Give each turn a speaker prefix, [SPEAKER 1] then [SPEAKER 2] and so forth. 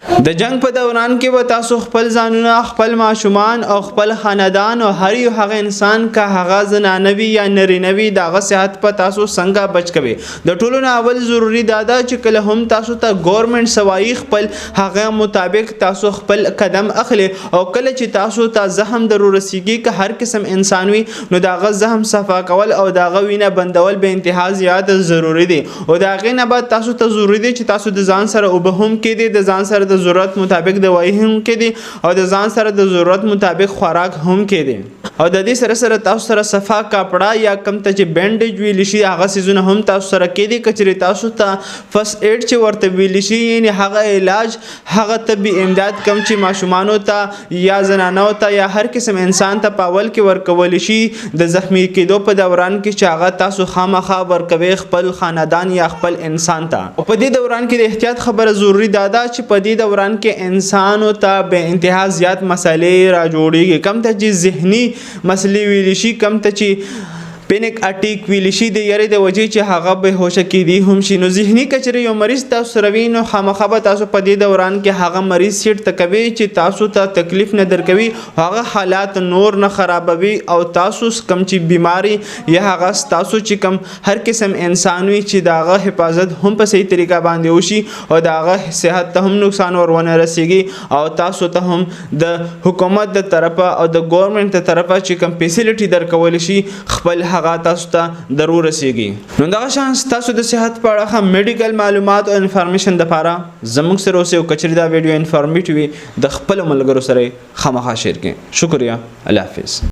[SPEAKER 1] د جنگ په دوران کې به تاسو خپل ځانونه، خپل ماشومان او خپل خاندان او هر یو هغه انسان، که هغه زنانه وي یا نرینه وي، د هغه صحت په تاسو څنګه بچ کوي؟ د ټولو نه اول ضروري دا ده چې کله هم تاسو ته ګورنمنت سوایي، خپل هغه مطابق تاسو خپل قدم اخلي. او کله چې تاسو ته زخم در ورسیږي، که هر قسم انسان وي، نو د هغه زخم صفا کول او د هغه وینه بندول به انتها زیات ضروري دي. او د هغې نه بعد تاسو ته ضروري دي چې تاسو د ځان سره اوبه هم کېدي، د ځان سره د ضرورت مطابق دوايي هم کېدي او د ځان سره د ضرورت مطابق خوراک هم کېدي. او د دې سره سره تاسو سره صفا کپړه یا کم ته چې بینډیج ویل شي، هغه څیزونه هم تاسو سره کېدي. کچري تاسو ته فرسټ ایډ چې ورته ویل شي، یعنی هغه علاج، هغه طبي امداد کم چې ماشومانو ته یا زنانو ته یا هر قسم انسان ته په اول کې ورکول شي د زخمی کېدو په دوران کې، چې هغه تاسو خامخا ورکوي خپل خاندان یا خپل انسان ته. او په دې دوران کې د احتیاط خبره ضروري دا ده چې په دې دوران کې انسانو ته بې انتها زیات مسالې را جوړیږي، کم ته چې ذهني مسلې ویل شي، کم ته چې پینک اټیک ویل شي، د یری د وجې چې هغه به هوشه کېدی هم شي. نو ذهني کچري یو مریض تاسو سره وي، نو خامخا به تاسو په دې دوران کې هغه مریض سیټ ته کوي چې تاسو ته تکلیف نه درکوي، هغه حالات نور نه خرابوي، او تاسو کم چې بیماری یا هغه تاسو چې کم هر قسم انسان وي، چې د هغه حفاظت هم په صحیح طریقه باندې وشي او د هغه صحت ته هم نقصان ور ونه رسیږي، او تاسو ته هم د حکومت د طرفه او د ګورنمنت د طرفه چې کم فیسیلیټي درکول شي، خپل هغه تاسو ته ضرور رسیږي. نو دغه شان تاسو د صحت په اړه میډیکل معلومات او انفارمیشن د پاره زموږ سره اوسئ. او کچري دا ویډیو انفارمیټیو وي، د خپل ملګرو سره خامخا شیر کړئ. شکریہ، الله حافظ.